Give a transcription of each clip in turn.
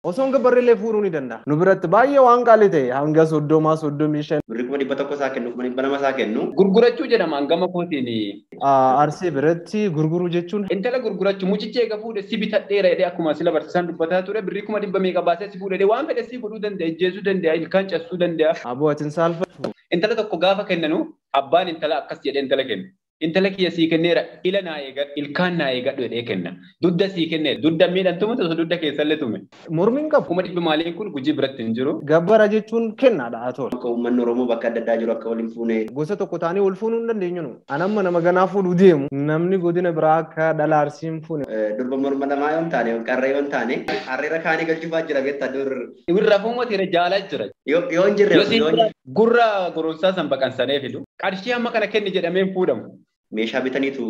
Osoon gabbarreellee fuudhuu ni danda'a. Nu biratti baay'ee waan qaalii ta'e hanga 30, 35. Birrii 100,000 isaa kennu, 200,000 isaa kennu. Gurgurachuu jedhama hangama kootiin. Arsii biratti gurguruu jechuun. Intala gurgurachuu mucichi eega fuudhe si bitadheera jedhee akkuma sila barsiisaan dubbataa ture birrii 100,000 meeqa baasee si fuudhe waan fedhe si godhuu danda'a, ijjeesuu danda'a, ilkaan cabsuu danda'a. Aboo atiin saalfatu. Intala tokko gaafa kennanu abbaan intala akkas jedhee intala kenna. Intala kiyya sii kenneera ila naa eegadhu ilkaan naa eegadhu jedhee kenna. Dudda sii kenneera dudda miidhan tume osoo dudda keessallee tume. Mormiin qabu. 100,000 maaliin kun Gujii biratti hin jiru. Gabbara jechuun kennaadha haa ta'u. Akka uummanni Oromoo bakka adda addaa jiru akka waliin fuune. Gosa tokko ta'anii wal fuunuu hin dandeenyu nu. An amma nama ganaa fuudhuu deemu namni godina biraa akka dhala Arsii hin fuune. Durba morma lamaa yoo hin taane qarree yoo hin taane harreera kaanii galchuufaa jira beektaa dur. Irra fuumatira jaalaa jira. Yoo hin jirre. Gurra goromsaa san baqansanee fidu. Qarshii amma kana kenni jedhamee hin fuudhamu. Meeshaa bitaniitu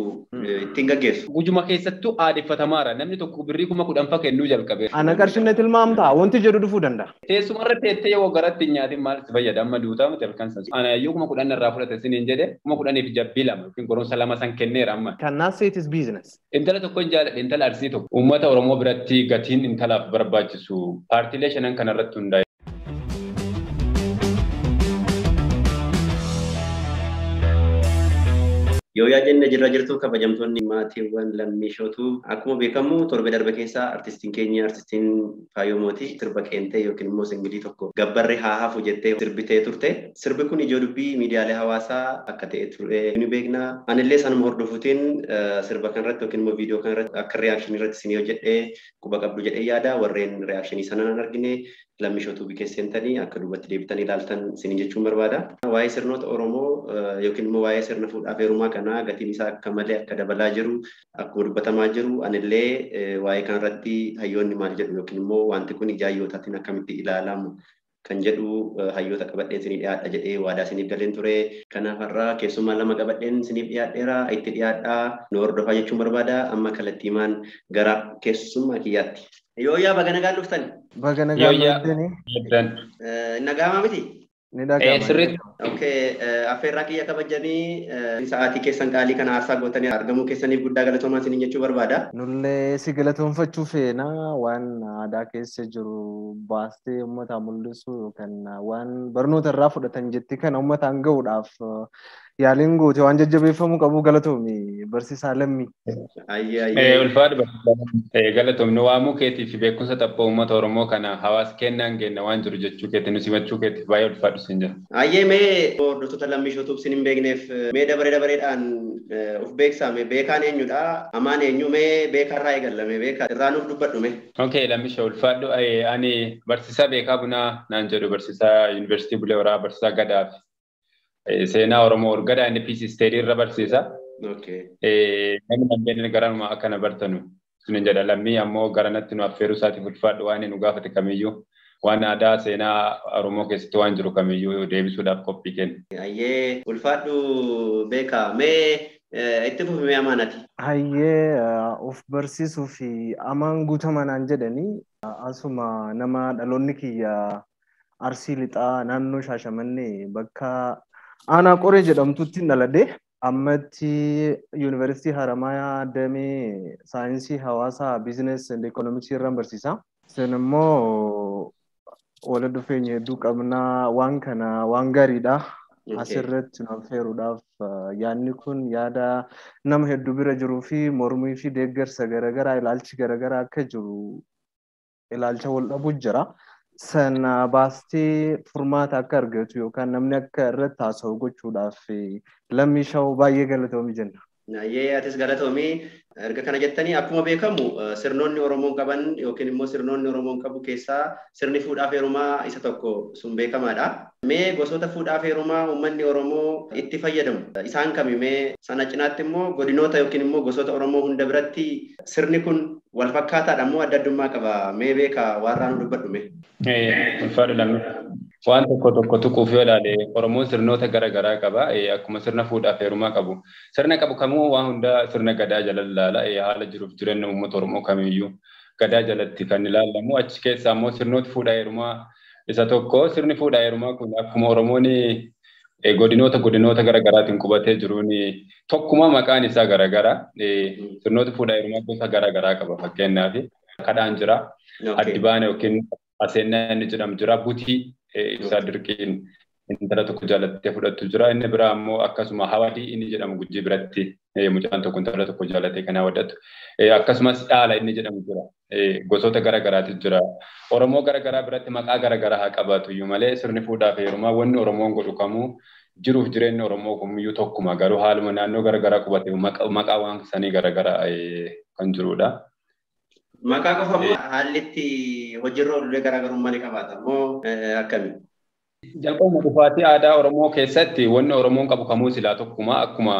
ittiin gaggeessu. Gujuma keessattuu aadeffatamaara. Namni tokko birrii 10,000 fa kennuu jalqabe. Ana qarshiin tilmaamtaa wanti jedhu dhufuu danda'a. Teessumarra teettee yoo garatti hin nyaatin maal si fayyada amma duutaa miti halkan san. Ana iyyuu 10,000 irraa fudhate siniin jedhe 10,000 fi jabbii 2 yookiin goromsa 2 san kenneera amma. Cannot say it is business. Intala tokko hin jaaladhe intala Arsii tokko. Uummata Oromoo biratti gatiin intalaaf barbaachisu paartiilee shanan kanarratti hundaa'e. Yoo yaadenne jirra jirtu kabajamtoonni maatiiwwan lammishootu akkuma beekamu torbe darbe keessaa artistiin keenya artistiin Faayoo Mootii sirba qeentee yookiin immoo singilii tokko gabbarri haa hafu jettee sirbitee turte. Sirbi kun ijoo dubbii miidiyaalee hawaasaa akka ta'e ture ni beekna. Anillee sanuma hordofuutiin sirba kanarratti yookiin immoo viidiyoo kanarratti akka reaakshinii irratti isinii hojjedhee quba qabdu jedhee yaada. Warreen reaakshinii sana hin argine lammishootu bikeessentanii akka duubatti deebitanii ilaaltan isinii jechuun barbaada. Waa'ee sirnoota Oromoo yookiin immoo waa'ee sirna fuudhaaf heerumaa kanaa gatiin isaa akka malee akka dabalaa jiru akkuma dubbatamaa jiru anillee waa'ee kanarratti hayyoonni maal jedhu yookiin immoo wanti kun ija hayyootaatiin akkamitti ilaalamu kan jedhu hayyoota qabadheen isiniif dhiyaadha jedhee waadaa isiniif galeen ture. Kanaaf har'a keessummaa 2 qabadheen isiniif dhiyaadheera itti dhiyaadhaa nu hordofaa jechuun barbaada. Amma kallattiimaan gara keessummaa kiyyaatti. Yooyyaa baga nagaan dhuftani. Baga nagaan dhuftani. Nagaamaa miti? Ni dhaga'ama. Sirriitti. Okay, affeerraa kiyya kabajanii sa'aatii keessan qaalii kana aarsaa gootanii argamuu keessaniif guddaa galatoomaa isiniin jechuu barbaada. Nullee si galatoonfachuu feena waan aadaa keessa jiru baastee uummataa mul'isu yookaan waan barnoota irraa fudhatan jetti kana uummataan gahuudhaaf yaaliin goote waan jajjabeeffamuu qabu galatoomi barsiisaa Lammii. Ulfaadhu barsiisaa galatoomni waamuu keetii fi beekumsa xaphoo uummata Oromoo kana hawaasa kennaan kenna waan jiru jechuu keetii nu simachuu keetiif baay'ee ulfaadhu siin jira. Ayyee mee hordoftoota lammishootuuf sin hin beekneef mee dabaree dabareedhaan of beeksisaa mee beekaan eenyudha amaan eenyu mee beekaarraa eegalla mee beekaa irraa nuuf dubbadhu mee. Okay lammisha ulfaadhu ani barsiisaa Beekaa Bunaa naan jedhu barsiisaa Yuunivarsiitii Bulee Horaa barsiisaa Gadaa fi seenaa Oromoo Gadaa inni Peace Study irra barsiisa. Namni dandeenye garanuma akkana bartanu sinin jedha lammii ammoo garanatti nu affeeruu isaatiif ulfaadhu waan nu gaafate kamiyyuu waan aadaa seenaa Oromoo keessatti waan jiru kamiyyuu deebisuudhaaf qophii kenna. Ayyee ulfaadhu beekaa mee itti fufimee amaanati. Ayyee of barsiisuu fi amaan guutama naan jedhanii asuma nama dhaloonni kiyya Arsii lixaa naannoo Shaashamannee bakka aanaa Qoree jedhamtutti dhaladhe. Ammatti Yuunivarsiitii Haramayaa damee saayinsii hawaasaa biizines and ikoonomiksii irraan barsiisa. Isin immoo walitti dhufeenya hedduu qabnaa waan kana waan gaariidha. Asirratti nu affeeruudhaaf yaadni kun yaada nama hedduu bira jiruu fi mormii fi deeggarsa garaagaraa ilaalchi garaagaraa akka jiru ilaalcha wal dhabuu jira. Sana baastee furmaata akka argatu yookaan namni akka irratti haasa'u gochuudhaaf lammii shawuu baay'ee galatoomi jenna. Ayyee atis galatoomi. Erga kana jettanii akkuma beekamu sirnoonni Oromoon qaban yookiin immoo sirnoonni Oromoon qabu keessaa sirni fuudhaaf heerumaa isa tokko sun beekamaadha. Mee gosoota fuudhaaf heerumaa uummanni Oromoo itti fayyadamu isaan kami mee sana cinaatti immoo godinoota yookiin immoo gosoota Oromoo hunda biratti sirni kun wal fakkaataadha moo adda addummaa qaba mee beekaa waan nu dubbadhu mee. Ulfaadhu lammii. Waan tokko tokko tuquuf yoo ilaale Oromoon sirnoota garaagaraa qaba. Akkuma sirna fuudhaaf heerumaa qabu. Sirna qabu kamuu waan hundaa sirna gadaa jala ilaala. Haala jiruuf jireenya uummata Oromoo kamiyyuu gadaa jalatti kan ilaalamu. Achi keessaa immoo sirnoota fuudhaa heerumaa isa tokko. Sirni fuudhaa heerumaa kun akkuma Oromoon godinoota garaagaraatiin qubatee jiruun tokkuma maqaan isaa garaagaraa. Sirnoota fuudhaa heerumaa gosa garaagaraa qaba fakkeenyaaf. Kadhaan jira. Addi baane yookiin aseennaa inni jedhamu jira. Butii isaa dirqiin intala tokko jaalattee fudhattu jira. Inni biraa immoo akkasuma hawadii inni jedhamu Gujii biratti mucaan tokko intala tokko jaalatee kan hawadatu. Akkasumas dhaala inni jedhamu jira. Gosoota garaagaraatu jira. Oromoo garaagaraa biratti maqaa garaagaraa haa qabaatu iyyuu malee sirni fuudhaa fi heerumaa wanni Oromoon godhu kamuu jiruuf jireenyi Oromoo kamiyyuu tokkuma, garuu haaluma naannoo garaagaraa qubate maqaa waan sanii garaagaraa kan jirudha. Maqaa qofa moo haalli itti hojiirra oolullee garaagarummaa ni qabaata moo akkami? Jalqabuma dhufaatii aadaa Oromoo keessatti wanni Oromoon qabu kamuu silaa tokkuma. Akkuma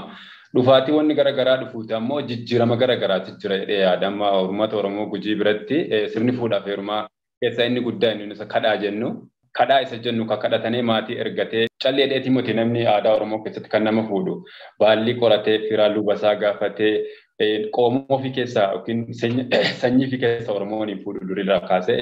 dhufaatii wanni garaagaraa dhufuuti ammoo jijjiirama garaagaraatu jira jedhee yaada. Amma uummata Oromoo Gujii biratti sirni fuudhaaf heerumaa keessaa inni guddaa inni isa kadhaa jennu. Kadhaa isa jennu kan kadhatanii maatii ergatee callee dheetii miti namni aadaa Oromoo keessatti kan nama fuudhu. Baallii qoratee, firaa lubasaa gaafatee, qoomoo ofii keessaa yookiin sanyii ofii keessaa Oromoon hin fuudhu durirraa kaasee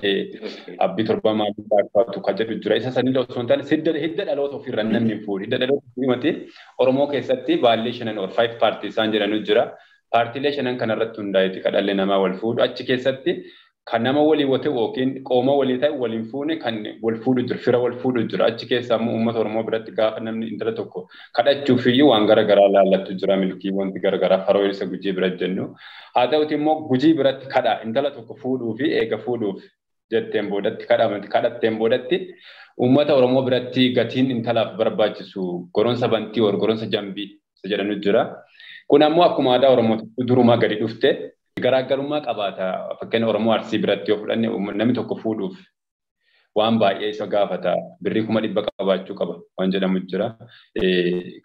abbii torba maalii gaafatu kan jedhu jira. Isa sanillee osoo hin taane hidda dhaloota ofiirra namni hin fuudhu. Hidda dhaloota ofii miti, Oromoo keessatti baallii shanan or five paartii isaan jedhanu jira. Paartiilee shanan kanarratti hundaa'eeti kan dhalli namaa wal fuudhu. Achi keessatti kan nama walii wate yookiin qooma walii ta'e waliin fuune kan wal fuudhu jira, fira wal fuudhu jira. Achi keessa ammoo uummata Oromoo biratti gaafa namni intala tokko kadhachuuf iyyuu waan gara garaa laallattu jira, milkii wanti gara garaa faroo isa Gujii bira jennu. Haa ta'uti immoo Gujii biratti kadhaa intala tokko fuudhuu fi eega fuudhuuf jetteen boodatti kadhatteen boodatti uummata Oromoo biratti gatiin intalaaf barbaachisu goronsa bantii or goronsa jambii isa jedhanu jira. Kun ammoo akkuma aadaa Oromoo durumaa gadi dhufte garaagarummaa qabaata. Fakkeenya Oromoo Arsii biratti yoo fudhanne, namni tokko fuudhuuf waan baay'ee isa gaafata. Birrii 100,000 qabaachuu qaba waan jedhamu jira.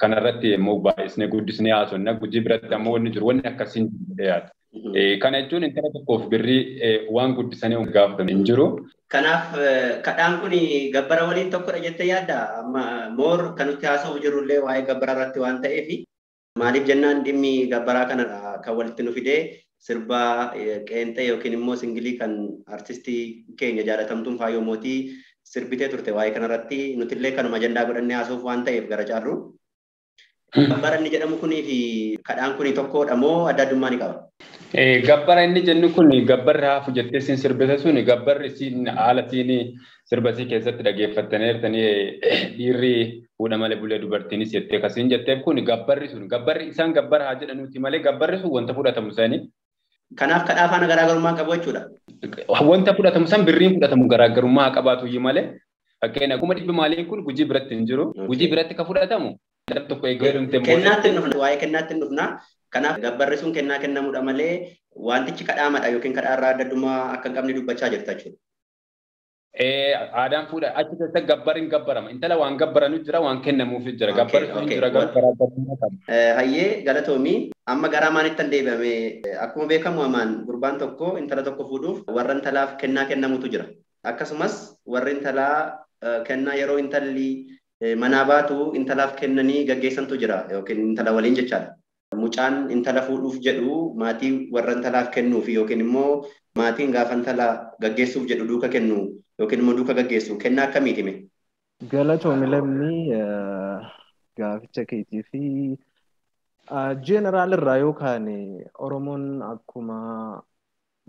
Kanarratti immoo baay'isnee guddisnee haasofna. Gujii biratti ammoo wanni jiru wanni akkasiin dhiyaata. Kana jechuun intala tokkoof birrii waan guddisanii gaafatan hin jiru. Kanaaf kadhaan kun gabbara waliin tokkodha jettee yaadda? Amma moor kan nuti haasa'u jirullee waa'ee gabbaraa irratti waan ta'eef, maaliif jennaan dhimmi gabbaraa kanadha kan walitti nu fidee sirba qeenxee yookiin immoo singilii kan artistii keenya jaalatamtuun Faayoo Mootii sirbitee turte waa'ee kanarratti nutillee kanuma ajandaa godhannee haasa'uuf waan ta'eef gara caallu. Gabbara inni jedhamu kunii fi kadhaan kuni tokkodha moo adda addummaa ni qaba? Gabbara inni jennu kun gabbarri hafu jettee siin sirbite sun, gabbarri siin haala siin sirba sii keessatti dhageeffattaniirtanii dhiirri fuudha malee bulee dubartiinis jettee kasiin jetteef kun gabbarri sun gabbarri isaan gabbara haa jedhanuuti malee gabbarri sun wanta fudhatamu sanii. Kanaaf kadhaa faana garaagarummaa qabu jechuudha. Wanta fudhatamu san birriin fudhatamu garaagarummaa haa qabaatu iyyuu malee, fakkeenya 100,000 maaliin kun Gujii biratti hin jiru. Gujii biratti kan fudhatamu tokko eeguu heerumte. Kennaatti hin dhufna, waa'ee kennaatti hin dhufna. Kanaaf gabbarri sun kennaa kennamudha malee wantichi kadhaamadha yookiin kadhaarraa adda addummaa akka hin qabne dubbachaa jirta jechuudha. Aadaan fuudha achi keessa gabbarri hin gabbarama. Intala waan gabbaranu jira, waan kennamuuf jira. Gabbarri sun jira, garaagarummaa qaba. Hayyee, galatoomii. Amma gara amaanitti deebi'ame. Akkuma beekamu amaan gurbaan tokko intala tokko fuudhuuf warra intalaaf kennaa kennamutu jira. Akkasumas warri intalaa kennaa yeroo intalli manaa baatu intalaaf kennanii gaggeessantu jira yookiin intala waliin jechaadha. Mucaan intala fuudhuuf jedhu maatii warra intalaaf kennuuf yookiin immoo maatiin gaafa intala gaggeessuuf jedhu duuka kennu yookiin immoo duuka gaggeessu kennaa akkamiiti mee? Galatoomi lammii gaaficha keetii fi general irraa yookaan Oromoon akkuma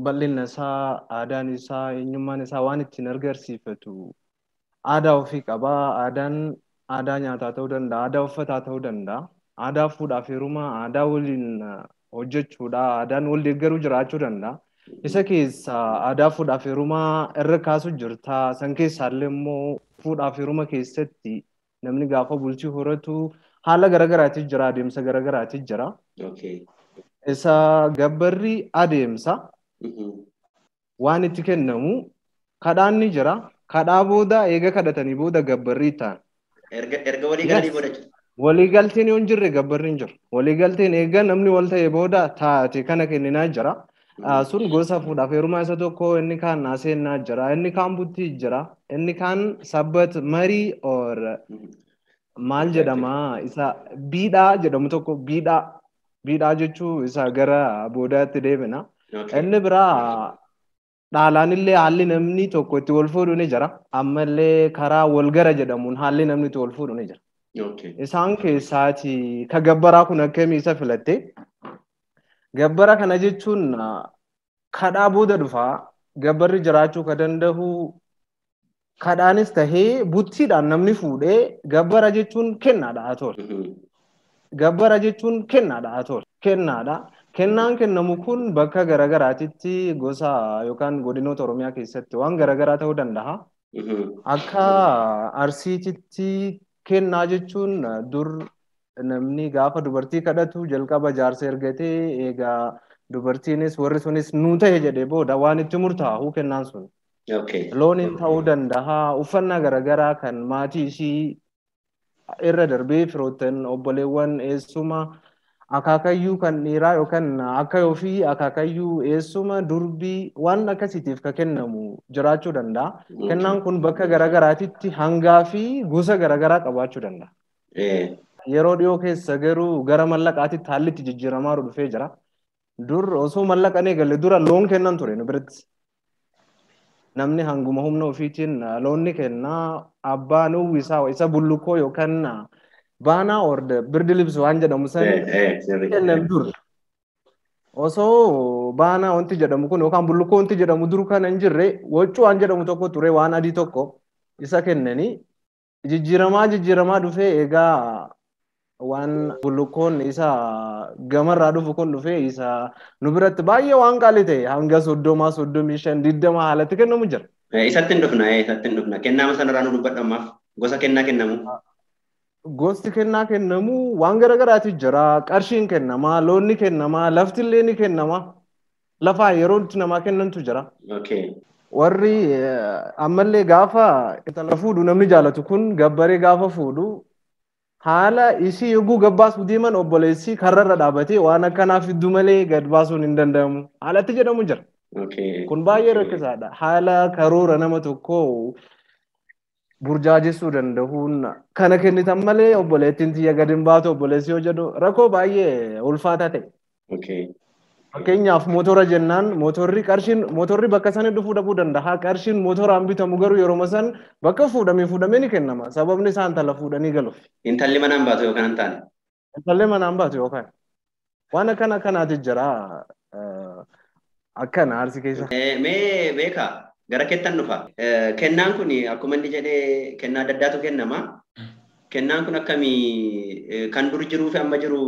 bal'inna isaa, aadaan isaa, eenyummaan isaa waan ittiin agarsiifatu aadaa ofii qabaa. Aadaan aadaa nyaataa ta'uu danda'a, aadaa uffataa ta'uu danda'a, aadaa fuudhaaf heerumaa, aadaa waliin hojjechuudha, aadaan wal deeggaruu jiraachuu danda'a. Isa keessa aadaa fuudhaaf heerumaa irra kaasu jirta. San keessaallee immoo fuudhaaf heeruma keessatti namni gaafa bultii horatu haala garagaraati jira, adeemsa garagaraati jira. Isa gabbarri adeemsa waan itti kennamu kadhaan ni jira. Kadhaa booda, eega kadhatanii booda gabbarri ta'an. Erga walii galanii booda jechuudha. Waliigalteen yoo hin jirre gabbarri hin jiru. Waliigalteen eega namni wal ta'e booda taate kana kenninaa jira. Sun gosa fuudhaaf heerumaa isa tokko, inni kaan aseennaa jira, inni kaan buttii jira, inni kaan sabbat marii or maal jedhama isa biidhaa jedhamu tokko, biidhaa biidhaa jechuu isa gara boodaatti deebina. Inni biraa dhaalaan illee haalli namni tokko itti wal fuudhu ni jira. Ammallee karaa wal gara jedhamuun haalli namni itti wal fuudhu ni jira. Isaan keessaati ka gabbaraa kun akkamii isa filatte? Gabbara kana jechuun kadhaa booda dhufaa. Gabbarri jiraachuu ka danda'u kadhaanis tahee buttiidhaan namni fuudhee gabbara jechuun kennaadha haa tolu. Gabbara jechuun kennaadha haa tolu. Kennaadha. Kennaan kennamu kun bakka garaagaraatitti gosa yookaan godinoota Oromiyaa keessatti waan garaagaraa ta'uu danda'a. Akka Arsiititti kennaa jechuun dur namni gaafa dubartii kadhatu jalqaba jaarsa ergatee egaa dubartiinis warri sunis nuu ta'e jedhee booda waan itti murtaa'u kennaan sun. Looniin ta'uu danda'a, uffannaa garaagaraa kan maatii ishii irra darbee firoottan obboleewwan eessuma akaakayyuu kan dhiiraa yookaan akka ofii akaakayyuu eessuma durbii waan akkasiitiif ka kennamu jiraachuu danda'a. Kennaan kun bakka garaagaraatitti hangaa fi gosa garaagaraa qabaachuu danda'a. Yeroo dhiyoo keessa garuu gara mallaqaatitti haalli itti jijjiiramaa dhufee jira. Dur osoo mallaqan eegalle dura loon kennan ture nu biratti. Namni hanguma humna ofiitiin loon ni kennaa, abbaan uwwisaa isa bullukkoo yookaan baanaa orde birdi libsu waan jedhamu san kennan dur. Osoo baanaa wanti jedhamu kun yookaan bullukkoo wanti jedhamu dur kana hin jirre waccuu waan jedhamu tokko ture waan adii tokko isa kennanii jijjiiramaa jijjiiramaa dhufee egaa waan bullukkoon isa gamarraa dhufu kun dhufee isa nu biratti baay'ee waan qaalii ta'e hanga 30, 35, 20 haalatti kennamu jira. Isatti hin dhufna, isatti hin dhufna. Kennaa sanarraa nu dubbadhu ammaaf. Gosa kennaa kennamu. Gosti kennaa kennamu waan garaagaraatu jira. Qarshiin kennama, loonni kennama, laftillee ni kennama. Lafaa yeroo itti namaa kennantu jira. Warri ammallee gaafa intala fuudhu namni jaalatu kun gabbaree gaafa fuudhu haala isii yogguu gabbaasuu deeman obboleessi karrarra dhaabatee waan akkanaa fiddu malee gad baasuun hin danda'amu. Haalatti jedhamu jira. Kun baay'ee rakkisaadha. Haala karoora nama tokkoo burjaajessuu danda'uun kana kennitan malee obboleettiin tiyya gad hin baatu obboleessi yoo jedhu rakkoo baay'ee ulfaataa ta'e. Fakkeenyaaf motora jennaan motorri qarshiin motorri bakka sana dhufuu dhabuu danda'a. Qarshiin motoraan bitamu garuu yeroo san bakka fuudhamee fuudhamee ni kennama. Sababni isaa intala fuudhanii galuuf. Intalli manaan baatu yookaan hin taane. Intalli manaan baatu yookaan. Waan akkana akkanaati jira. Akkana Arsii keessa. Mee beekaa gara keettan dhufa. Kennaan kun akkuma inni jedhee kennaa adda addaatu kennama. Kennaan kun akkamii kan dur jiruu fi amma jiru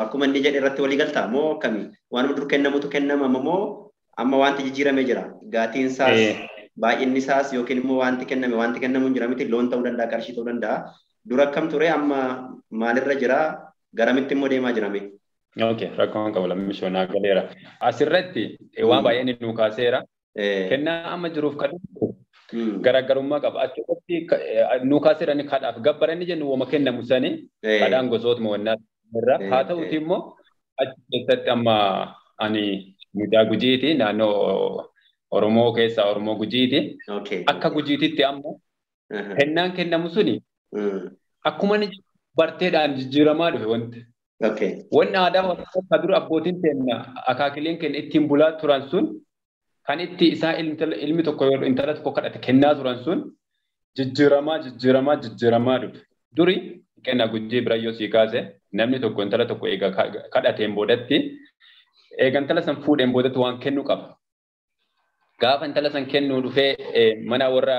akkuma inni jedhe irratti walii galtaa moo akkamii? Waanuma dur kennamutu kennama moo amma wanti jijjiiramee jira? Gaatiin isaas baay'inni isaas yookiin immoo wanti kenname wanti kennamu hin jira miti loon ta'uu danda'a qarshii ta'uu danda'a. Dur akkam ture amma maalirra jira garamitti immoo deemaa jirame? Okay, rakkoon qabu lammii shoonaa galeera. Asirratti waan baay'een nu kaaseera. Kennaa amma jiruuf kan garaagarummaa qaba. Achirratti nu kaaseera ni kadhaaf gabbaranii jennu wama kennamu sani kadhaan gosootuma wannaa irra. Haa ta'uti immoo achi keessatti amma ani mucaa Gujiiti naannoo Oromoo keessaa Oromoo Gujiiti. Akka Gujiititti ammoo kennaan kennamu suni akkuma inni barteedhaan jijjiiramaa dhufe wanti. Wanni aadaa Oromoo dura abbootiin keenya akaakileen keenya ittiin bulaa turan sun kan itti isaa ilmi tokko yoo intala tokko kadhate kennaa turan sun jijjiiramaa jijjiiramaa jijjiiramaa dhufe. Duri kenna Gujii birayyoo sii kaase namni tokko intala tokko eega kadhateen boodatti eega intala san fuudheen boodatti waan kennu qaba. Gaafa intala san kennuu dhufee mana warra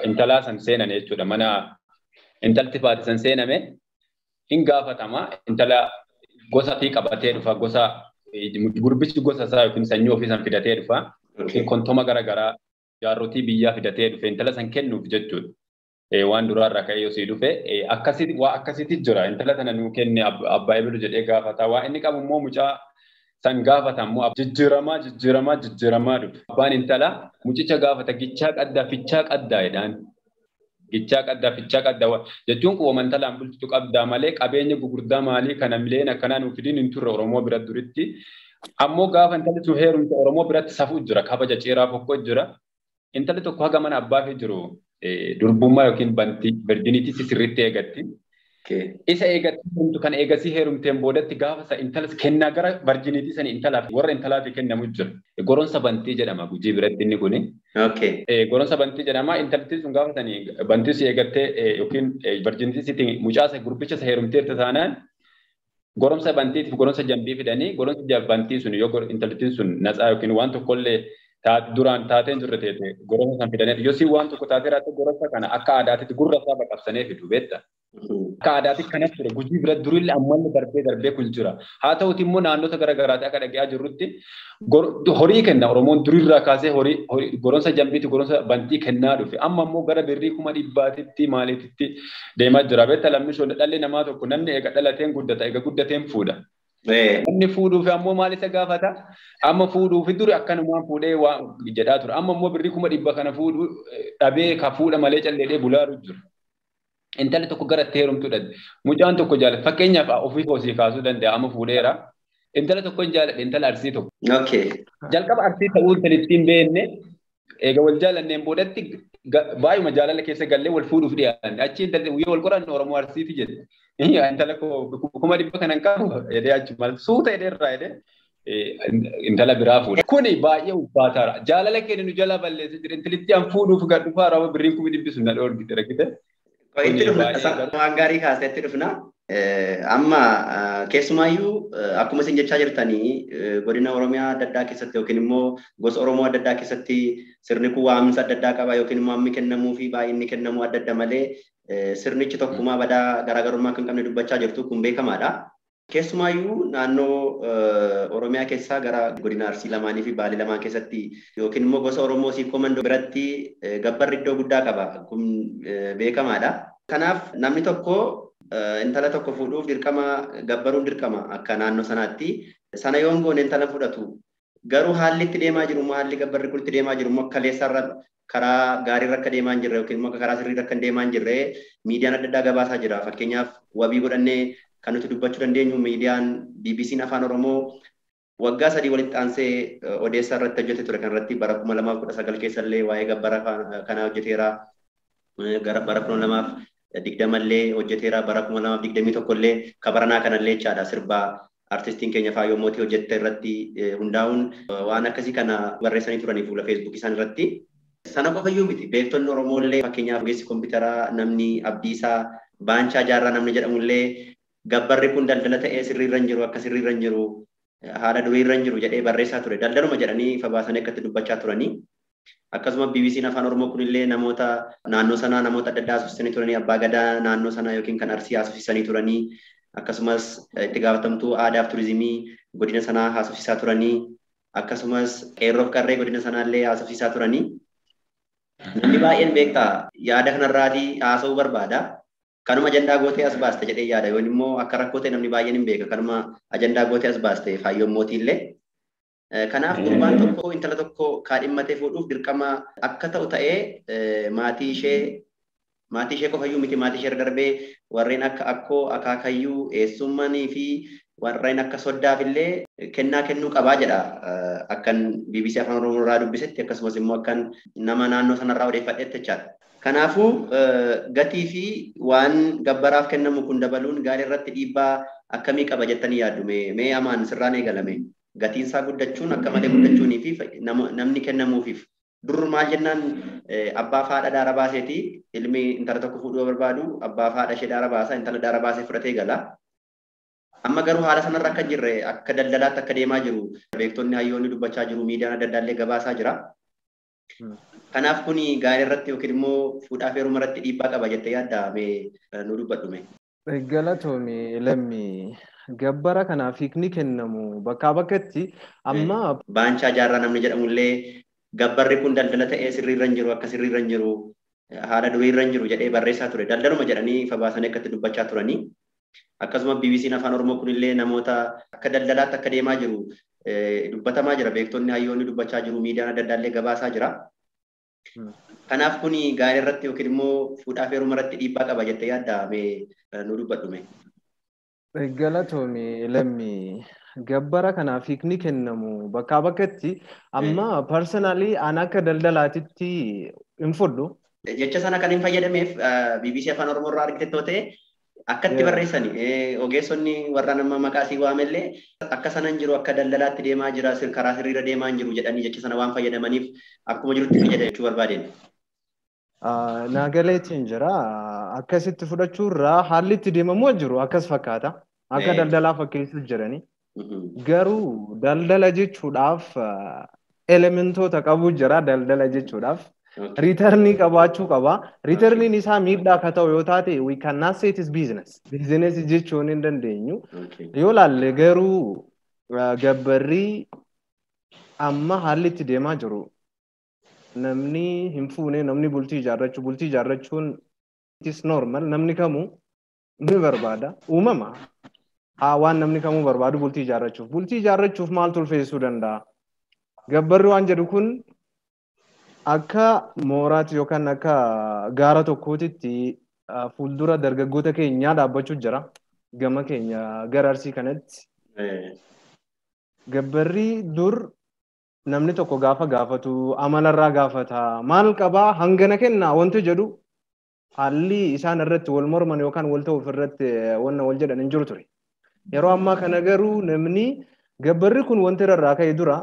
intalaa san seenan jechuudha. Mana intalti baate san seename hin gaafatama. Intala gosa fi qabatee dhufa gosa gurbichi gosa isaa yookiin sanyii ofii san fidatee dhufa. Yookiin kontoma garaagaraa jaarrotii biyyaa fidatee dhufe intala san kennuuf jechuudha. Waan duraarraa ka'ee yoo sii dhufe akkasitti waa akkasitti jira. Intala tana nuu kenne abbaa ebilu jedhee gaafata. Waa inni qabu immoo mucaa san gaafata immoo jijjiiramaa jijjiiramaa jijjiiramaa dhufe. Abbaan intala mucicha gaafata gichaa qaddaa fichaa qaddaa jedhaan. Gichaa qaddaa fichaa qaddaa jechuun kun wama intalaan bulchitu qabdaa malee qabeenya gugurdaa maalii kana mileen akkanaa nuuf fidiin hin turre Oromoo bira duritti. Ammoo gaafa intalli sun heerumte Oromoo biratti safuu jira kabaja ceeraa fokkoo jira. Intalli tokko haga mana abbaa fi jiru durbummaa yookiin bantii virginitii sirriitti eegatti. Isa eegatti heerumtu kan eegasii heerumteen boodatti gaafa isa intalas kennaa gara virginitii sanii intalaaf warra intalaaf kennamu jira. Goronsa bantii jedhama Gujii biratti inni kuni. Goronsa bantii jedhama intalti sun gaafa sanii bantii si eegattee yookiin virginitii sitti mucaa isa gurbicha isa heerumteerta taanaan Goromsa bantiitiif goromsa jambii fidanii goromsa bantii sun yoo intalittiin sun natsaa yookiin waan tokkollee duraan taateen jirre teete goromsa san fidanii yoo si waan tokko taatee raate goromsa kana akka aadaatitti gurra isaa baqabsanii fidu beekta. Akka aadaatti kanas ture Gujii bira durillee ammallee darbee darbee kun jira. Haa ta'uti immoo naannota garaagaraatti akka dhaga'aa jirrutti horii kenna Oromoon durirraa kaasee horii goromsa jambiitti goromsa bantii kennaa dhufe. Amma immoo gara birrii 100,000tti maaliititti deemaa jira. Beekta lammishoon dhalli namaa tokko namni eega dhalateen guddata eega guddateen fuudha. Namni fuudhuuf ammoo maal isa gaafata? Amma fuudhuuf duri akkanumaan fuudhee waan jedhaa ture. Amma immoo birrii 100,000 kana fuudhu dhabee ka fuudha malee calleedhee bulaaru jira. Intalli tokko gara itti heerumtuu dhabde. Mucaan tokko jaalladha. Fakkeenyaaf ofii koo kaasuu danda'a amma fuudheera. Intala tokko hin jaalladhe intala Arsii tokko. Jalqaba Arsii ta'uu intalittiin hin beekne eega wal jaallanneen boodatti baay'uma jaalala keessa gallee wal fuudhuuf dhiyaanne. Achi intalli yoo wal qorannu Oromoo Arsiiti jedhe. Intala 100,000 kana hin qabu jedhee achi maal suuta jedhee irraa jedhee intala biraa fuudhe. Kuni baay'ee ulfaataadha. Jaalala keenya nu jalaa balleessee jira. Intalitti an fuudhuuf gad dhufaa raawwa birriin 100,000 sun na dhoorgite rakkite. Itti dhufna waan gaarii kaasee itti dhufna. Amma keessumaayyuu akkuma isin jechaa jirtanii godina Oromiyaa adda addaa keessatti yookiin immoo gosa Oromoo adda addaa keessatti sirni kun waamsa adda addaa qaba yookiin immoo hammi kennamuu fi baay'inni kennamuu adda adda malee sirnichi tokkummaa badaa garaagarummaa kan qabne dubbachaa jirtu kun beekamaadha. Keessumaayyuu naannoo Oromiyaa keessaa gara godina Arsii lamaanii fi Baalee lamaan keessatti yookiin immoo gosa Oromoo Siikoo Mandoo biratti gabbarri iddoo guddaa qaba. Kun beekamaadha. Kanaaf namni tokko intala tokko fuudhuuf dirqama gabbaruun dirqama akka naannoo sanaatti. Sana yoo hin goone intala fudhatu. Garuu haalli itti deemaa jiru immoo haalli gabbarri kun itti deemaa jiru immoo kaleessarra karaa gaariirra akka deemaa hin jirre yookiin immoo karaa sirriirra akka deemaa hin jirre miidiyaan adda addaa gabaasaa jira. Fakkeenyaaf wabii godhannee kan nuti dubbachuu dandeenyu miidiyaan BBC'n Afaan Oromoo waggaa 3 walitti aansee odeessaa irratti hojjete ture. Kan irratti bara 2019 keessa illee waa'ee gabbara kanaa hojjeteera. Gara bara 2020 illee hojjeteera. Bara 2021 illee kabaranaa kanallee jechaadha sirbaa artistiin keenya Faayoo Mootii hojjette irratti hundaa'uun waan akkasii kana barreessanii turanii fuula Feesbuukii isaan irratti. Sana qofayyuu miti beektonni Oromoo illee fakkeenyaaf ogeessi kompiitaraa namni Abdiisaa Baanchaa Jaarraa namni jedhamu illee gabbarri kun daldala ta'ee sirriirra hin jiru akka sirriirra hin jiru haala duriirra hin jiru jedhee barreessaa ture. Daldaluma jedhanii ifa baasanii akkatti dubbachaa turanii. Akkasuma BBC'n Afaan Oromoo kunillee namoota naannoo sanaa namoota adda addaa haasofsiisanii turanii abbaa gadaa naannoo sanaa yookiin kan Arsii haasofsiisanii turanii akkasumas itti gaafatamtuu aadaa fi turizimii godina sanaa haasofsiisaa turanii akkasumas qeerroof qarree godina sanaallee haasofsiisaa turanii. Namni baay'een beektaa yaada kanarraatii haasa'uu barbaada. Kanuma ajandaa gootee as baaste jedhee yaada yoon immoo akka rakkoo ta'e namni baay'een hin beeka. Kanuma ajandaa gootee as baaste Faayyoon Mootii illee. Kanaaf gurbaan tokko intala tokko kaadhimmatee fuudhuuf dirqama akka ta'u ta'ee maatii ishee qofayyuu miti maatii ishee irra darbee warreen akka akkoo akaakayyuu eessummanii fi warreen akka soddaaf illee kennaa kennuu qabaa jedha. Akkan BBC Afaan Oromoo irraa dubbisetti akkasumas immoo akkan nama naannoo sanarraa odeeffadhetti jechaadha. Kanaafuu gatii fi waan gabbaraaf kennamu kun dabaluun gaarii irratti dhiibbaa akkamii qaba jettanii yaaddu? Mee amaan sirraan eegalame. Gatiin isaa guddachuun akka malee guddachuunii fi namni kennamuufiif. Dur maal jennaan abbaa fi haadha daara baaseeti ilmi intala tokko fuudhuu barbaadu abbaa fi haadha ishee daara baasa intala daara baasee fudhatee gala. Amma garuu haala sanarra akka jirre akka daldalaatti akka deemaa jiru beektonni hayyoonni dubbachaa jiru miidiyaan adda addaallee gabaasaa jira. Kanaaf kuni gaarii irratti yookiin immoo fuudhaa fi heeruma irratti dhiibbaa qaba jettee yaadda mee nu dubbadhu mee. Galatoomi Lammii gabbara kanaaf hiikni kennamu bakkaa bakkatti amma Baanchaa Jaarraa namni jedhamullee gabbarri kun daldala ta'ee sirriirra hin jiru akka sirriirra hin jiru haala duriirra hin jiru jedhee barreessaa ture. Daldaluma jedhanii ifa baasanii akkatti dubbachaa turanii. Akkasuma BBC'n Afaan Oromoo kunillee namoota akka daldalaatti akka deemaa jiru dubbatamaa jira. Beektonni hayyoonni dubbachaa jiru miidiyaan adda addaallee gabaasaa jira. Kanaaf kuni gaarii irratti yookiin immoo fuudhaa fi heeruma irratti dhiibbaa qaba jettee yaadda mee nu dubbadhu mee. Galatoomi Lammii gabbara kanaaf hiikni kennamu bakkaa bakkatti amma personally an akka daldalaatitti hin fudhu. Jecha sana kan hin fayyadameef BBC Afaan Oromoo irraa argite ta'e akkatti barreessani ogeessonni warra nama maqaa sii waamellee akka sana hin jiru akka daldalaatti deemaa jira karaa sirriirra deemaa hin jiru jedhanii jecha sana waan fayyadamaniif akkuma jirutti fayyadamu jechuu barbaadeen. Naagaleetiin jira akkasitti fudhachuurraa haalli itti deemamu jiru akkas fakkaata. Akka daldalaa fakkeessu jirani. Garuu daldala jechuudhaaf elementoota qabu jira daldala jechuudhaaf. Returnii qabaachuu qaba. Returniin isaa miidhaa akka ta'u yoo taate we cannot say it is business. Business jechuun hin dandeenyu. Yoo laalle garuu gabbarri amma haalli itti deemaa jiru namni hin fuune namni bultii ijaarrachuu bultii ijaarrachuun it is normal namni kamuu ni barbaada uumama haa waan namni kamuu barbaadu bultii ijaarrachuuf bultii ijaarrachuuf maaltu ulfeessuu danda'a gabbarri waan jedhu kun akka mooraatti yookaan akka gaara tokkootitti fuuldura dargaggoota keenyaa dhaabbachuu jira gama keenya gara Arsii kanatti. Gabbarri dur namni tokko gaafa gaafatu amalarraa gaafata maal qabaa hangana kennaa wanti jedhu haalli isaan irratti wal morman yookaan wal ta'uuf irratti wanna wal jedhan hin jiru ture. Yeroo ammaa kana garuu namni gabbarri kun wanti irraa ka'e dura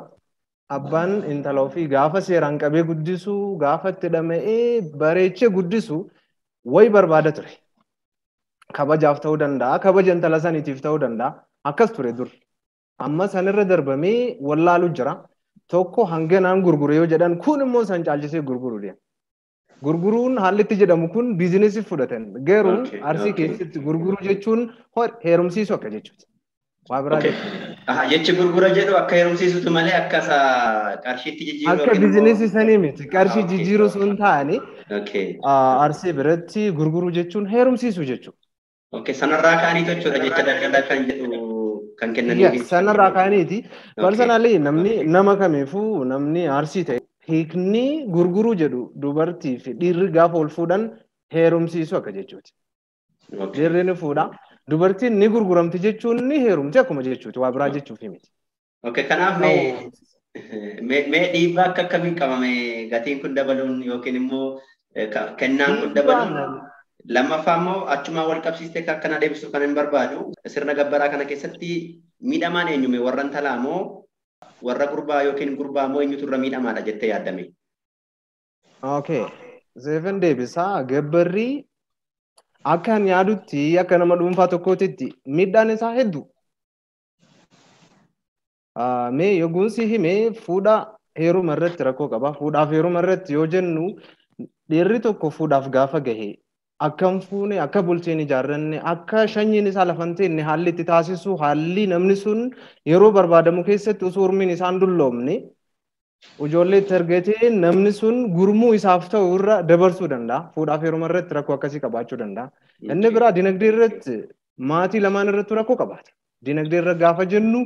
abbaan intala ofii gaafa seeraan qabee guddisu gaafa itti dhama'ee bareechee guddisu wayi barbaada ture. Kabajaaf ta'uu danda'a, kabaja intala saniitiif ta'uu danda'a. Akkas ture dur. Amma sanirra darbamee wallaalu jira. Tokko hanganaan gurgure yoo jedhan kun immoo san caalchisee gurguru deema. Gurguruun haalli itti jedhamu kun biizinesiif fudhatan. Garuu Arsii keessatti gurguruu jechuun heerumsiisu akka jechuuti. Waa biraa jechuudha. Jechi gurgura jedhu akka heerumsiisutu malee akka isa qarshiitti jijjiiruu akka biizinesii sanii miti. Qarshii jijjiiruu sun taane Arsii biratti gurguruu jechuun heerumsiisu jechuudha. Okay, sanarraa ka'anii jechuudha jecha daldalaa kan jedhu kan kennaniif. Sanarraa ka'aniiti. Personally namni nama kamiifuu namni Arsii ta'e hiikni gurguruu jedhu dubartii fi dhiirri gaafa ol fuudhan heerumsiisu akka jechuuti. Dhiirri ni fuudha. Dubartiin ni gurguramti jechuun ni heerumti akkuma jechuuti. Waa biraa jechuuf miti. Okay, kanaaf mee dhiibbaa akka akkamiin qabame gatiin kun dabaluun yookiin immoo kennaan kun dabaluun lammaffaa immoo achumaan wal qabsiistee akkana deebisuuf kan hin barbaadu sirna gabbaraa kana keessatti miidhamaan eenyume warra intalaa moo warra gurbaa yookiin gurbaa moo eenyutu irra miidhamaadha jettee yaaddame? Okay. Seefen deebisaa gabbarri akka ani yaadutti akka nama dhuunfaa tokkootitti miidhaan isaa hedduu. Mee yogguu si hime fuudha heeruma irratti rakkoo qaba. Fuudhaaf heeruma irratti yoo jennu dhiirri tokko fuudhaaf gaafa gahe akkam fuune akka bultiin ijaarranne akka shanyiin isaa lafa hin teenne haalli itti taasisu haalli namni sun yeroo barbaadamu keessatti osoo umriin isaan dulloomne ijoollee itti argatee namni sun gurmuu isaaf ta'u irra dabarsuu danda'a. Fuudhaaf heeruma irratti rakkoo akkasii qabaachuu danda'a. Inni biraa dinagdee irratti maatii lamaan irratti rakkoo qabaata. Dinagdee irra gaafa jennu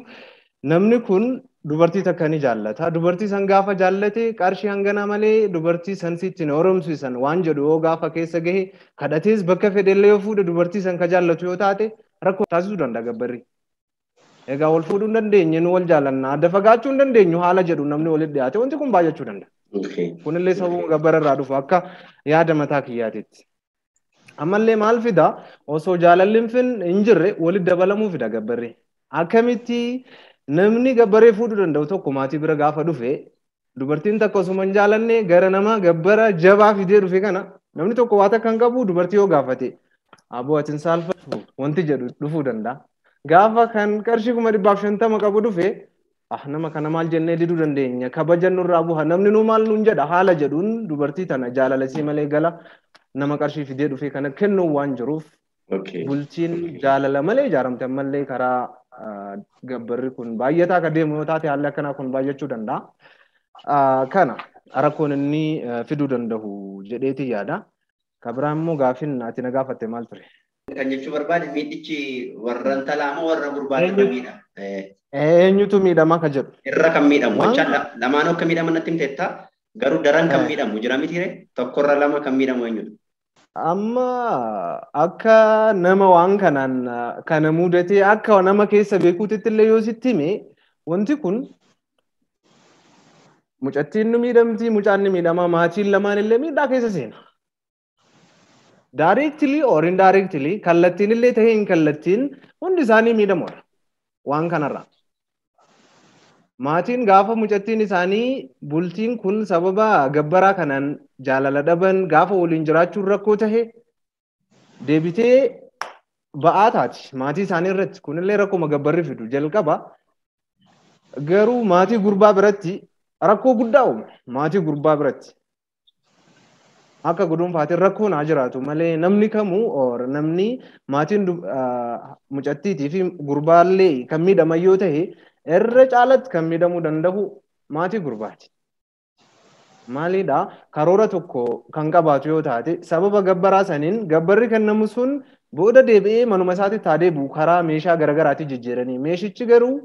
namni kun dubartii takka ni jaallata. Dubartii san gaafa jaallate qarshii hanganaa malee dubartii san sitti hin heerumsiisan waan jedhu yoo gaafa keessa gahe kadhatees bakka fedhellee yoo fuudhe dubartii san ka jaallatu yoo taate rakkoo taasisuu danda'a gabbarri. Egaa wal fuudhuu hin dandeenye nu wal jaallanna adda fagaachuu hin dandeenyu haala jedhu namni walitti dhiyaate wanti kun baay'achuu danda'a. Kunillee sababa gabbara irraa dhufu akka yaada mataa kiyyaatitti. Ammallee maal fida osoo jaalalli hin jirre walitti dabalamuu fida gabbarri. Akkamitti namni gabbaree fuudhuu danda'u tokko maatii bira gaafa dhufe dubartiin takka osuma hin jaalanne gara nama gabbara jabaa fidee dhufe kana namni tokko waa takka hin qabu dubartii yoo gaafate aboo atin saalfatu wanti jedhu dhufuu danda'a. Gaafa kan qarshii 150,000 qabu dhufe nama kana maal jennee diduu dandeenya kabaja nurraa buha namni nu maal nuun jedha haala jedhuun dubartii tana jaalalasii malee gala nama qarshii fidee dhufe kana kennuu waan jiruuf bultiin jaalala malee ijaaramte ammallee karaa gabbarri kun baay'ataa akka deemu yoo taate haalli akkanaa kun baay'achuu danda'a. Kana rakkoon inni fiduu danda'u jedheeti yaada. Kabiraan immoo gaafin ati na gaafatte maal ture? Kan jechuu barbaade miidhichi warra intalaa moo warra gurbaa irra miidha? Eenyutu miidhama akka jedhu? Irra kan miidhamu. Jechaan lamaanuu akka miidhaman natti himteetta. Garuu daran kan miidhamu jira mitiire tokkorra lama kan miidhamu eenyudha? Amma akka nama waan kanaan kana mudatee akka nama keessa beekuutitti illee yoo sitti hime wanti kun mucattiin ni miidhamti mucaan ni miidhama maatiin lamaan illee miidhaa keessa seena. Directly or indirectly kallattiin illee ta'ee hin kallattiin hundi isaanii miidhamoodha waan kanarraa. Maatiin gaafa mucattiin isaanii bultiin kun sababa gabbaraa kanaan jaalala dhaban gaafa waliin jiraachuun rakkoo tahe deebitee ba'aa taati maatii isaanii irratti. Kunillee rakkoo gabbarri fidu jalqaba. Garuu maatii gurbaa biratti rakkoo guddaa uume maatii gurbaa biratti. Akka guduunfaatiin rakkoon haa jiraatu malee namni kamuu or namni maatiin mucattiitii fi gurbaallee kan miidhaman yoo ta'e irra caalatti kan miidhamuu danda'u maatii gurbaati. Maalidha karoora tokko kan qabaatu yoo taate sababa gabbaraa saniin gabbarri kennamu sun booda deebi'ee manuma isaatti haa deebi'u karaa meeshaa garaagaraatiin jijjiiranii meeshichi garuu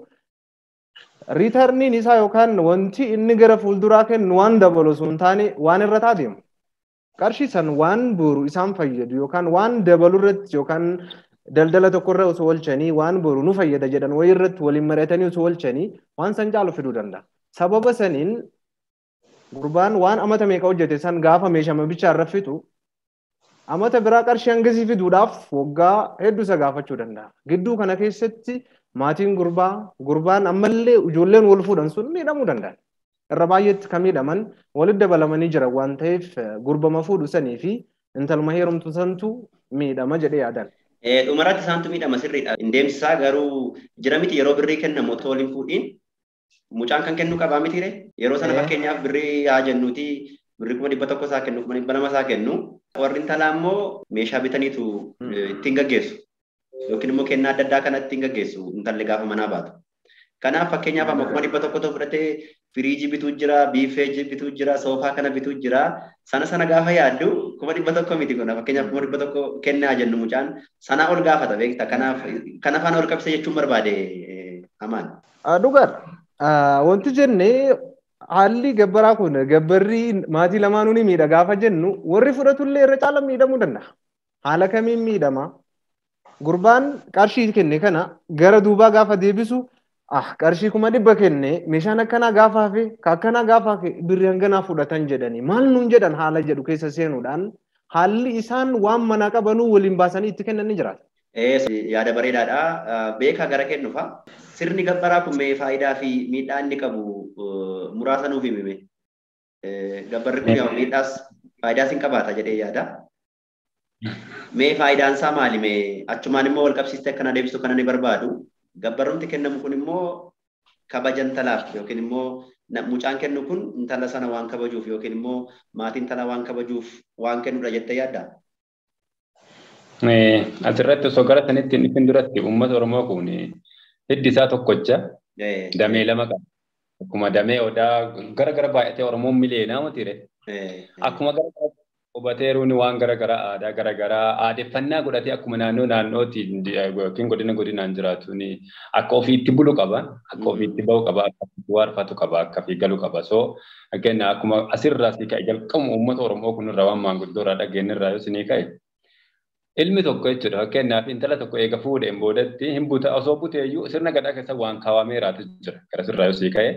riitarniin isaa yookaan wanti inni gara fuulduraa kennu waan dabalu osoo hin taane waan irra taadeemu. Qarshii san waan boru isaan fayyadu yookaan waan dabalu irratti yookaan daldala tokko irra osoo oolchanii waan boru nu fayyada jedhan wayii irratti waliin mari'atanii osoo oolchanii waan san caalu fiduu danda'a. Sababa saniin gurbaan waan amata meeqa hojjete san gaafa meeshama bichaa irra fitu amata biraa qarshii hangasii fiduudhaaf waggaa hedduu isa gaafachuu danda'a. Gidduu kana keessatti maatiin gurbaa gurbaan ammallee ijoolleen wal fuudhan sun miidhamuu danda'an. Irra baay'eetti kan miidhaman walitti dabalamanii jiran waan ta'eef gurbama fuudhu sanii fi intaluma heerumtu santu miidhama jedhee yaadan. Dhumarratti isaantu miidhama sirriidha. Hin deemsisaa garuu jira miti yeroo birrii kennamu otoo waliin fuudhiin mucaan kan kennu qabaa miti ree? Yeroo sana fakkeenyaaf birrii haa jennuuti birrii 100,000 isaa kennu 200,000 isaa kennu. Warri intalaa immoo meeshaa bitaniitu ittiin gaggeessu yookiin immoo kennaa adda addaa kana ittiin gaggeessu intalli gaafa manaa baatu. Kanaaf fakkeenyaaf amma 100,000 fudhatee firiijii bituu jira, biifee bituu jira, soofaa kana bituu jira. Sana sana gaafa yaaddu 100,000 miti kun fakkeenyaaf 100,000 kennaa jennu mucaan sanaa ol gaafata beekta. Kanaaf kana faana ol qabsiisa jechuun barbaade Amaan. Dhugaadha. Wanti jenne haalli gabbaraa kun gabbarri maatii lamaanuu ni miidha gaafa jennu warri fudhatullee irra caala miidhamuu danda'a. Haala kamiin miidhama? Gurbaan qarshii kenne kana gara duubaa gaafa deebisu qarshii 100,000 kenne meeshaan akkanaa gaafa hafe akkanaa gaafa hafe birri hanganaa fudhatan jedhanii maal nuun jedhan haala jedhu keessa seenuudhaan haalli isaan waan manaa qabanuu waliin baasanii itti kennan ni jiraata. Yaada bareedaadha. Beekaa gara kennuufa. Sirni gabbaraa kun mee faayidaa fi miidhaa inni qabu muraasa nuuf himime. Gabbarri kun yaa miidhaas faayidaas hin qabaata jedhee yaada. Mee faayidaan isaa maali mee achumaan immoo wal qabsiistee akkana deebistu kana ni barbaadu. Gabbarumti kennamu kun immoo kabaja intalaaf yookiin immoo mucaan kennu kun intala sana waan kabajuuf yookiin immoo maatiin intala waan kabajuuf waan kennudha jettee yaaddaa? Asirratti osoo gara sanitti hin dhufin duratti uummata Oromoo kun hiddi isaa tokkocha damee lama qaba. Akkuma damee odaa gara gara baay'atee Oromoon mileenaa mitiire. Akkuma gara gara hubateeruun waan gara gara aadaa gara garaa aadeffannaa godhatee akkuma naannoo naannootiin yookiin godina godinaan jiraatuun akka ofiitti bulu qaba, akka ofiitti bahu qaba, akka ofiitti waarfatu qaba, akka ofii galu qaba. So fakkeenyaaf akkuma asirraa sii ka'e jalqabuma uummata Oromoo kunirraa waan maanguddoo irraa dhageenyirraa yoo isinii ka'e ilmi tokko jechuudha fakkeenyaaf intala tokko eega fuudheen boodatti hin buta osoo buteeyyuu sirna gadaa keessa waan kaawwameeraatu jira gara sirraa yoo sii ka'e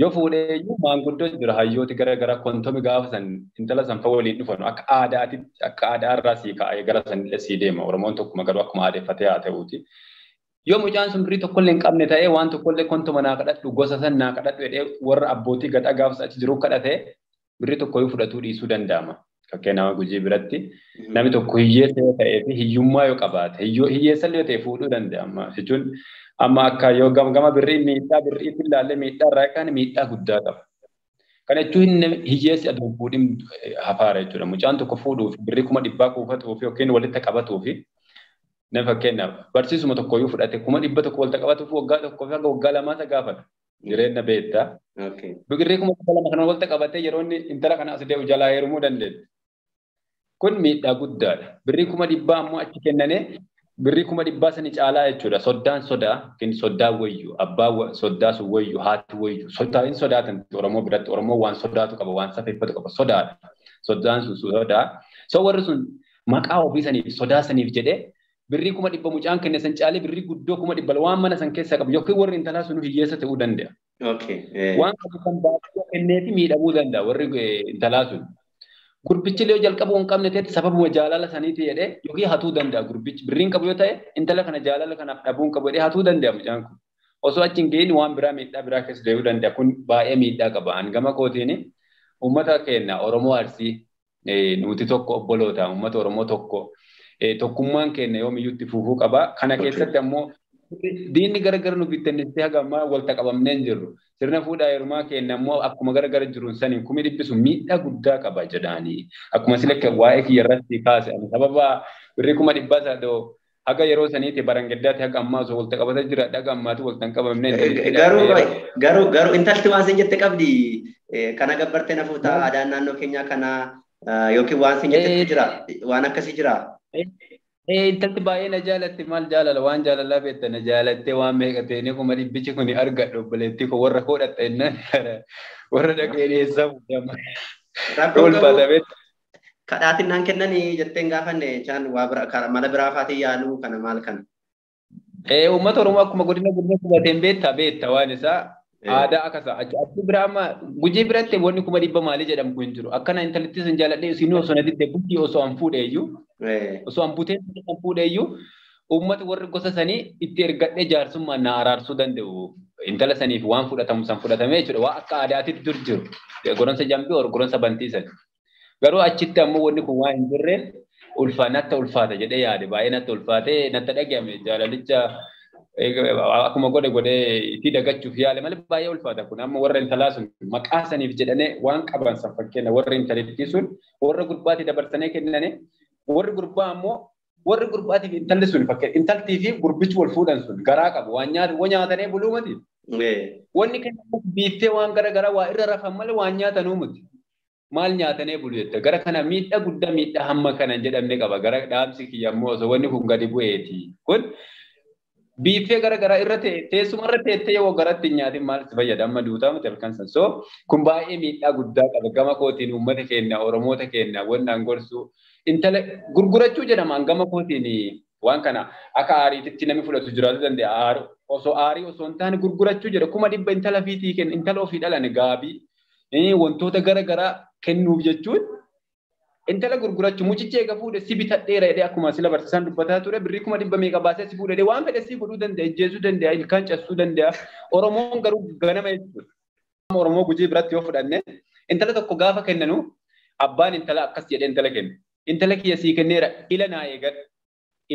yoo fuudheeyyuu maanguddoo jira hayyooti gara gara kontomi gaafa san intala san fa waliin dhufan akka aadaatitti akka aadaa irraa sii ka'ee gara sanillee sii deema Oromoon tokkuma garuu akkuma aadeeffatee haa ta'uuti. Yoo mucaan sun birrii tokkollee hin qabne ta'ee waan tokkollee kontoma naa kadhadhu gosa san naa kadhadhu jedhee warra abbootii gadaa gaafa achi jiru kadhatee birrii tokkoyyuu fudhatuu dhiisuu danda'ama. Fakkeenyaaf Gujii biratti namni tokko hiyyeessa yoo ta'ee fi hiyyummaa yoo qabaate hiyyeessallee yoo ta'e fuudhuu danda'a amma jechuun amma akka yoo gama birrii miidhaa birriitti ilaalle miidhaa irraa kan miidhaa guddaa qaba. Kana jechuun hiyyeessi aduun fuudhin hafaara jechuudha. Mucaan tokko fuudhuuf birrii 100,000 kuufatuuf yookiin walitti qabatuuf nama fakkeenyaaf barsiisuma tokkoyyuu fudhate 100,000 walitti qabatuuf waggaa tokkoo fi hanga waggaa lamaa isa gaafata. Jireenya beektaa. Birrii 200,000 kana walitti qabatee yeroo inni intala kana as deemu jalaa heerumuu dandeetti. Kun miidhaa guddaadha. Birrii 100,000 ammoo achi kennanii birrii 100,000 sani caalaa jechuudha. Soddaan sodaa yookiin soddaan wayyu, abbaan soddaa sun wayyu, haati wayyu. Soddaan sodaatan Oromoo biratti Oromoo waan sodaatu qaba, waan safeeffatu qaba, sodaadha. Soddaan sun sodaa. So warri sun maqaa ofii saniif sodaa saniif jedhee birrii 100,000 mucaan kenne san caalee birrii guddoo 100,000 waan mana san keessa qabu yookiin warri intalaa sun hiyyeessa ta'uu danda'a. Waan qabu kan baasuu kenneefi miidhamuu danda'a warri intalaa sun. Gurbichi illee jalqabuu hin qabne ta'etti sababuma jaalala saniiti jedhee yookiin hatuu danda'a gurbichi. Birriin qabu yoo ta'e intala kana jaalala kanaaf dhabuu hin qabu jedhee hatuu danda'a mucaan kun. Osoo achi hin gahin waan biraa miidhaa biraa keessa deemuu danda'a. Kun baay'ee miidhaa qaba. An gama kootiin uummata keenya Oromoo Arsii nuti tokko obboloota uummata Oromoo tokko Tokkummaan keenya yoomiyyuu itti fufuu qaba. Kana keessatti ammoo diinni gargar nu bittannistee haga ammaa walta qabamnee hin jirru. Sirna fuudhaa heerumaa keenya ammoo akkuma gargar jiruun saniin 200,000 sun miidhaa guddaa qaba jedhaanii. Akkuma sila waa'ee kiyya irratti kaase sababa birrii 100,000 isaa haga yeroo saniiti barangeddaatti haga ammaa osoo walta qabata jira haga ammaatu walta hin qabamne. Garuu intalti waan sin jette qabdi kana gabbartee na fuuta aadaan naannoo keenyaa kana yookiin waan sin jettetu jira waan akkasii jira. Intalti baay'ee na jaalatti maal jaalala waan jaalalaa beekta na jaalattee waan meeqa ta'e 100,000 kun argadhu obboleettii koo warra koo dhatta innaan warra dhaqee dhiyeessaa fuudhama. Ulfaata beekta. Kadhaatiin naan kennanii jetteen gaafanne jaan waa bira mala biraa faatii yaaluu kana maal kana. Uummata Oromoo akkuma godina godina qubateen beekta waan isaa aadaa akkasa achi biraa amma Gujii biratti wanni 100,000 maalii jedhamu kun hin jiru. Akkana intalittis hin jaaladhe isinii osoo na didde bultii osoo an fuudhe iyyuu osoo an butee an fuudhe iyyuu uummati warri gosa sanii itti ergadhee jaarsummaan na araarsuu danda'u. Intala saniif waan fudhatamu san fudhatamee jechuudha. Waa akka aadaatitti dur jiru. Goronsa jambii or goronsa bantii sani. Garuu achitti ammoo wanni kun waan hin jirre natti ulfaata jedhee yaade baay'ee natti ulfaate natti dhagahame jaalalicha akkuma godhe godhee itti dagachuuf yaale malee baay'ee ulfaata kun amma warra intalaa sun maqaa saniif jedhanii waan qaban san fakkeenya warra intalittii sun warra gurbaatti dabarsanii kennanii warri gurbaa ammoo warri gurbaatiif intalli sun fakkeenya intaltii fi gurbichi wal fuudhan sun garaa qabu waan nyaatanii buluu miti. Wanni kennamu biittee waan gara garaa waa irra rafan malee waan nyaatanuu miti. Maal nyaatanii bulu jette gara kana miidhaa guddaa miidhaa hamma kana hin jedhamne qaba gara dhaamsi kiyya ammoo osoo wanni kun gadi bu'eeti kun biiffee gara garaa irra teessuma irra teettee yoo garatti hin nyaatin maal si fayyada amma duutaa miti halkan san so kun baay'ee miidhaa guddaa qaba gama kootiin uummata keenya Oromoota keenya wanni an gorsu intala gurgurachuu jedhama gama kootiin waan kana akka aariititti namni fudhatu jiraatu danda'a osoo aarii osoo hin taane gurgurachuu jedha 100,000 intala fiitii kenna intala ofii dhalan gaabii wantoota gara garaa kennuuf jechuun intala gurgurachuu mucichi eega fuudhe si bitadheera jedhee akkuma sila barsiisaan dubbataa ture birrii 100,000 meeqa baasee si fuudhe waan fedhe si godhuu danda'a ijjeesuu danda'a ilkaan cabsuu danda'a Oromoon garuu ganama jechuudha. Oromoo Gujii biratti yoo fudhanne intala tokko gaafa kennanu abbaan intala akkas jedhee intala kenna. Intala kiyya sii kenneera ila naa eegadhu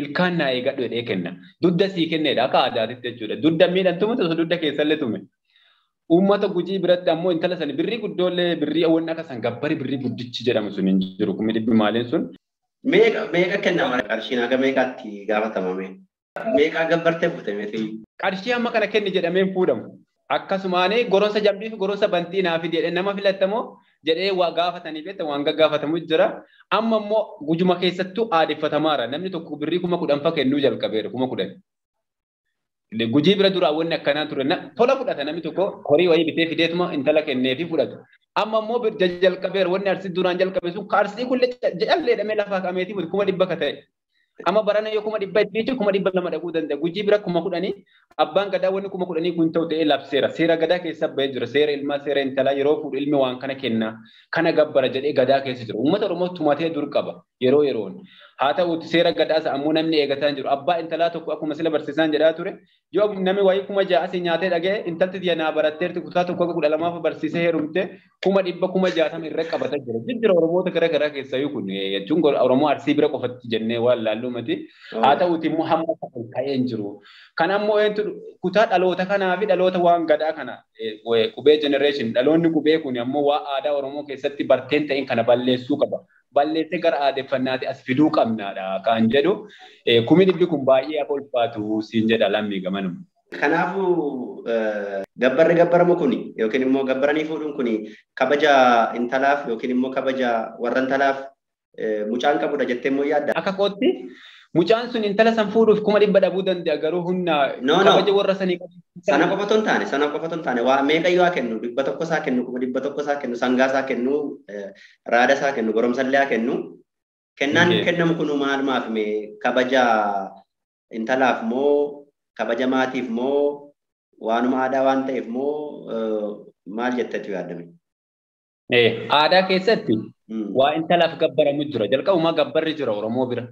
ilkaan naa eegadhu jedhee kenna. Dudda sii kenneedha akka aadaatitti jechuudha. Dudda miidhamtu osoo dudda keessallee tume. Uummata Gujii biratti ammoo intala sani birrii guddoollee birrii wanni akka san gabbari birrii guddichi jedhamu sun hin jiru 100,000 maaliin sun. Meeqa kennama qarshiin haga meeqaatti gaafatama mee? Meeqa gabbartee fuute meetii? Qarshii amma kana kenni jedhamee hin fuudhamu. Akkasumaan goronsa jambii fi goronsa bantii naa fidi jedhee nama filattamoo jedhee waa gaafatanii beekta waan gaggaafatamu jira. Amma immoo Gujuma keessattuu aadeffatamaara namni tokko birrii 10,000 fa kennuu jalqabeera 10,000. Gujii bira duraa wanni akkanaa ture tola fudhata namni tokko horii wayii bitee fideetuma intala kenneefi fudhata. Amma immoo jalqabeera wanni arsii duraan jalqabe sun arsii kullee jalleedhamee lafaa qameetii 100,000 ka ta'e. Amma barana yoo 100,000 itti jechuun 200,000 dhaquu danda'a. Gujii bira 10,000 abbaan gadaa wanni 10,000 kun ta'u ta'ee labseera. Seera gadaa keessa bahee jira. Seera ilmaa seera intalaa yeroo fuudhu ilmi waan kana kenna kana gabbara jedhee gadaa keessa jira. Uummata Oromoo tumatee dur qaba yeroo yeroon. Haa ta'uuti seera gadaas ammoo namni eegataa hin jiru. Abbaa intalaa tokko akkuma sila barsiisaan jedhaa ture. Yoo namni wayii 6,000 asii nyaatee dhagee intalti diyanaa baratteerti kutaa 1 hanga 12 barsiisee heerumte 100,000 60,000 irra qabata jira. Jijjiira Oromoota gara garaa keessaayyuu kun jechuun Oromoo Arsii bira qofatti jennee waan laalluu miti. Haa ta'uuti immoo hamma ol ka'ee hin jiru. Kan ammoo eentu kutaa dhaloota kanaa fi dhaloota waan gadaa kana qubee generation dhaloonni qubee kun ammoo waa aadaa Oromoo keessatti barteen ta'in kana balleessuu qaba. Balleessee gara aadeffannaatti as fiduu qabnaadha kan jedhu 100,000 kun baay'ee akka ulfaatu siin jedha lammii gamanuma. Kanaafuu gabbarri gabbaramu kun yookiin immoo gabbaranii fuudhuun kun kabaja intalaaf yookiin immoo kabaja warra intalaaf mucaan qabudha jettee immoo yaadda. Akka kootti mucaan sun intala san fuudhuuf 100,000 dhabuu danda'a garuu humna kabaja warra sanii qabu. Sana qofa otoo hin taane sana qofa otoo hin taane waa meeqa yoo kennu 100 isaa kennu 100,000 isaa kennu sangaa isaa kennu raada isaa kennu goromsallee haa kennu kennaan kennamu kun maal maaf mee kabaja intalaaf moo kabaja maatiif moo waanuma aadaa waan ta'eef moo maal jettetu yaadame? Aadaa keessatti waa intalaaf gabbaramu jira. Jalqabumaa gabbarri jira Oromoo bira.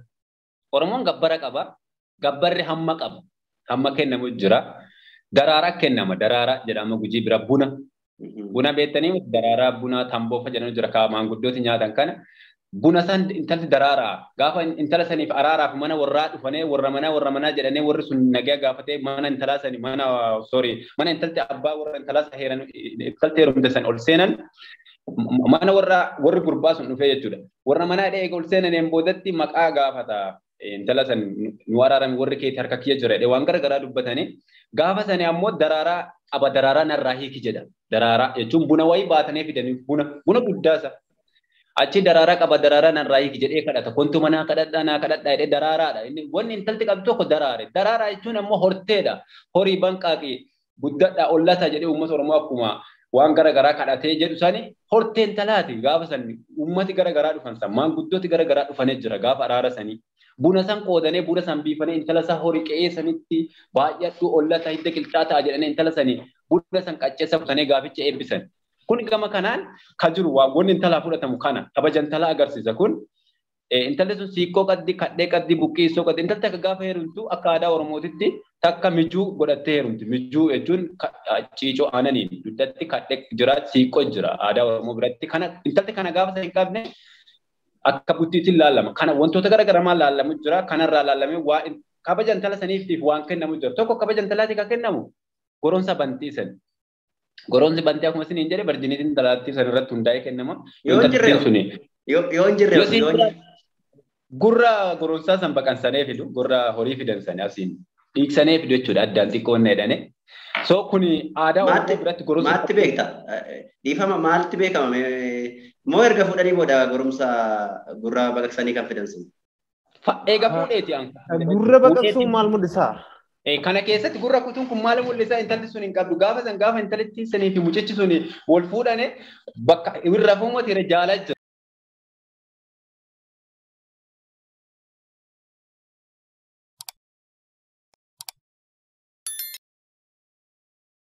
Oromoon gabbara qaba. Gabbarri hamma qaba. Hamma kennamu jira. Daraaraa kennama. Daraaraa jedhama Gujii bira buna. Buna beektanii daraaraa buna tamboo fa'a jedhamu jira. Maanguddooti nyaatan kana. Buna san intalti daraaraa gaafa intala saniif araaraaf mana warraa dhufanee warra manaa jedhanii warri sun nagaa gaafatee mana intalaa sani mana sorry mana intalti abbaa warra intalaa san heeran intalti heerumte san ol seenan mana warra warri gurbaa sun dhufee jechuudha. Warra manaa eega ol seenaniin boodatti maqaa gaafata. Intala san nu araarame warri keetti harka kiyya jira jedhee waan garagaraa dubbatanii gaafa sani ammoo daraaraa qaba daraaraa narraa hiiki jedha. Daraaraa jechuun buna wayii baatanii fidanii buna guddaasa. Achi daraaraa qaba daraaraa narraa hiiki jedhee kadhata. Kontu manaa kadhadhaa naa kadhadhaa jedhee daraaraadha. Inni wanni intalti qabdu tokko daraare. Daraaraa jechuun ammoo horteedha. Horii banqaaqii guddadhaa ollata jedhee uummata Oromoo akkuma waan garagaraa kadhatee jedhu sani hortee intalaati gaafa san uummati garagaraa dhufan san maanguddooti garagaraa dhufanee jira gaafa araara sanii. Buna san qoodanii buna san biifanii intala san horii qe'ee sanitti baay'adhu ollata hidda qilxaa ta'a jedhanii intala sanii buna san qacceessa kutanii gaaficha eebbisan. Kun gama kanaan kan jiru wanni intalaa fudhatamu kana kabaja intalaa agarsiisa kun intalli sun siiqqoo qaddi kadhee qaddi buqqeessoo qaddi intalli takka gaafa heerumtu akka aadaa Oromootitti takka mijuu godhattee heerumti. Mijuu jechuun ciicoo aananiin dugdatti kadhee jira siiqqoo jira aadaa Oromoo biratti kana intalli kana gaafa hin qabne akka buttiitiin laalama. Kana wantoota garaagaraa maal laalamu jira kanarraa laalamee waa kabaja intala saniif waan kennamu jira. Tokko kabaja intalaati kan kennamu goronsa bantii sani. Goronsi bantii akkuma isiniin jedhe barjiniitiin intalaatti san irratti hundaa'ee kennama. Yoo hin jirre gurra goronsaa san baqansanee fidu gurra horii fidan sani asiin dhiigsanee fidu jechuudha addaan xiqqoo inni jedhane. So kuni aadaa Oromoo biratti goronsa. Maatti beekta? Dhiifama maaltti beekama? Moo erga fuudhanii booda goromsa gurra baqaqsanii kan fidan sun? Eega fuudheeti an. Gurra baqaqsuun maal mul'isaa? Kana keessatti gurra kutuun kun maal mul'isaa intalli sun hin qabdu gaafa san gaafa intalli sanii fi mucichi sun wal fuudhane bakka irra fuumati jaalaa jira.